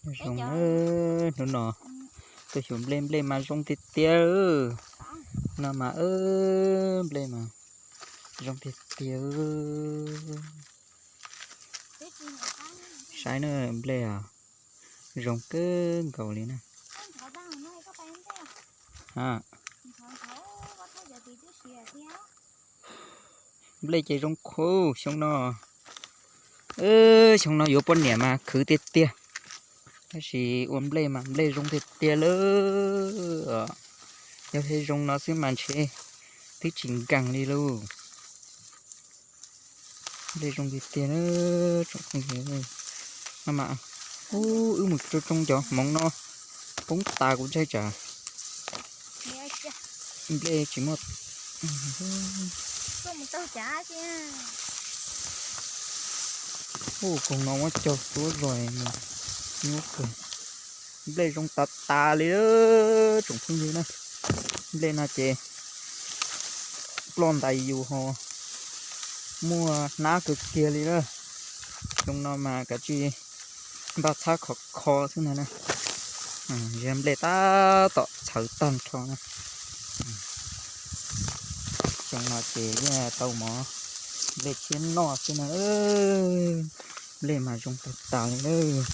Zoo, hnub no tuaj xyuas nplej, nplej mas zoo tiag tiag. No mas nplej mas zoo tiag tiag. Saib na, nplej zoo kawg nkaus li na. Nplej ces zoo kawg xyoo no. Xyoo no yuav poj niam mas khwv tiag tiag. Tab sis ua nplej mas nplej zoo tiag tiag lawm. Yog thiaj zoo no xwb mas ntshe twb tsis nkees li lauj. Nplej zoo tiag tiag na tsoom phooj ywg. No mas, ub, wb mus tsoo tsoo cov hmoov no poob tas kuv ntshai tsam nplej tsis muaj. Ub, koog no muab cog tuab zog, nyuaj kawg. Nplej zoo tas tas li tsoom phooj ywg na. Nplej no ces ploj ntais yus ho muaj hnab kawg kiag li na. Xyoo no mas kav tsij npaj txhab khov kho xwb ntag na. Nplej tab tom txhawv tag nrho na. Xyoo no ces yeej tau mov nplej tshiab noj xwb na. Nplej mas zoo tag tas li lawm.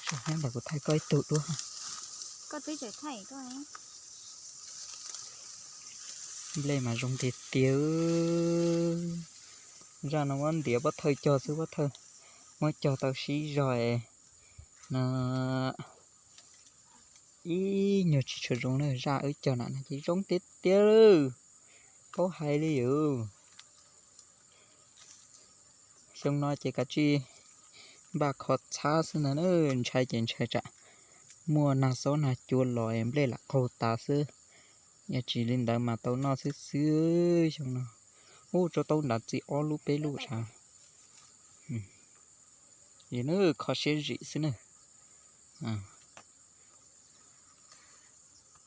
Tso hnab ntawd kuv thaij koj ib tug duab. Nplej mas zoo tiag tiag. Zaj no muab ntiav pov thawj cog xwb, pov thawj muab cog tau sib zog no. Ib nyuag tsis tshua zoo na, zaj wb cog na ces zoo tiag tiag lawm. Paub hais li yus. Xyoo no ces kav tsij npaj kho txhab xwb ntag na, ntshai ces ntshai tsam muaj nag xob nag cua los nplej lam qaug tas xwb. Yog tsis li ntawd mas tau noj xwb xwb xyoo no. Ub, tso taub nrad txi ob lub peb lub sav. Yus nws kho siab zim xwb na.